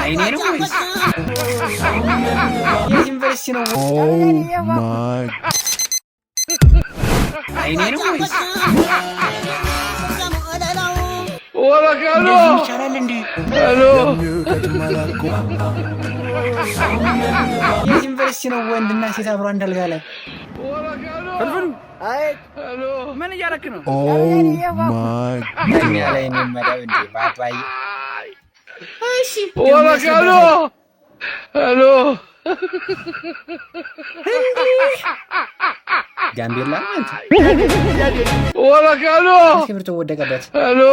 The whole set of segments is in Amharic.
አይኔ ነው ወይስ የት ዩኒቨርሲቲ ነው? Oh my. አይኔ ነው ወይስ እንደዚህም ይቻላል እንዴ? የት ዩኒቨርሲቲ ነው ወንድና ሴት አብሮ አንድ አልጋ ላይ? ምን እያደረክ ነው? Oh my. እኛ ላይ እንመደብ እንዴ ባባዬ? እሺ፣ Hello. ጋምቤላ ነው አንተ? እስክሪብቶ ወደቀበት። Hello.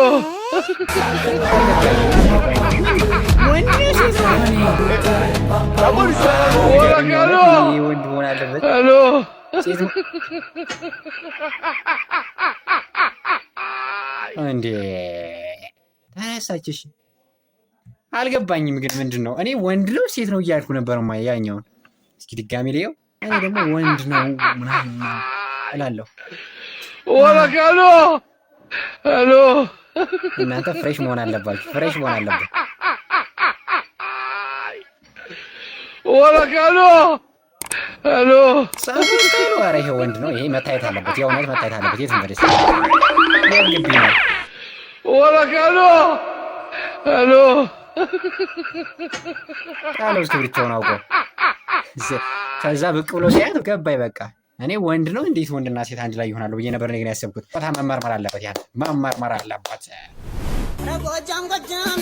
ወንድ ነው ሴት ነው? እኔ ወንድ መሆን አለበት። Hello. ሴት እንዴ ተነሳች። እሺ አልገባኝም፣ ግን ምንድን ነው? እኔ ወንድ ነው ሴት ነው እያልኩ ነበር። ማ ያኛውን እስኪ ድጋሚ ልየው። እኔ ደግሞ ወንድ ነው ምናምን እላለሁ። Hello. እናንተ fresh መሆን አለባችሁ። Fresh መሆን አለበት። Hello. ጸጉር style ኡ፣ ኧረ ይሄ ወንድ ነው። ይሄ መታየት አለበት። የእውነት መታየት አለበት። የት ዩኒቨርሲቲ የት ግቢ ነው? Hello. ጣለው እስክሪብቶውን አውቆ። ከዛ ብቅ ብሎ ሲያት ገባኝ። በቃ እኔ ወንድ ነው፣ እንዴት ወንድና ሴት አንድ ላይ ይሆናሉ ብዬ ነበር እኔ ግን ያሰብኩት። በጣም መመርመር አለበት፣ ያ መመርመር አለበት። ጎጃም ጎጃም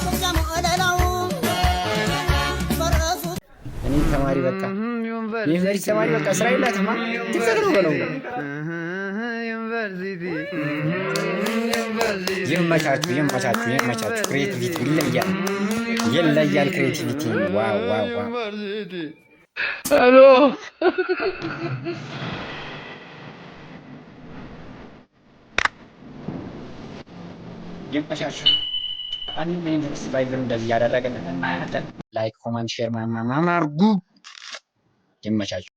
ጎጃም ወለላው ፈረሱ። እኔ ተማሪ በቃ የዩኒቨርሲቲ ተማሪ በቃ ስራ የላትማ፣ ቲክቶክ ነው በለው። ዩኒቨርሲቲ። ይመቻችሁ፣ ይመቻችሁ፣ ይመቻችሁ። Creativity ይለያል፣ ይለያል። Creativity wow wow wow። Hello. ይመቻችሁ። አንድ ዩኒቨርሲቲ vibe እንደዚህ እያደረግን እናያለን። Like፣ comment፣ share ምናምን አድርጉ። ይመቻችሁ።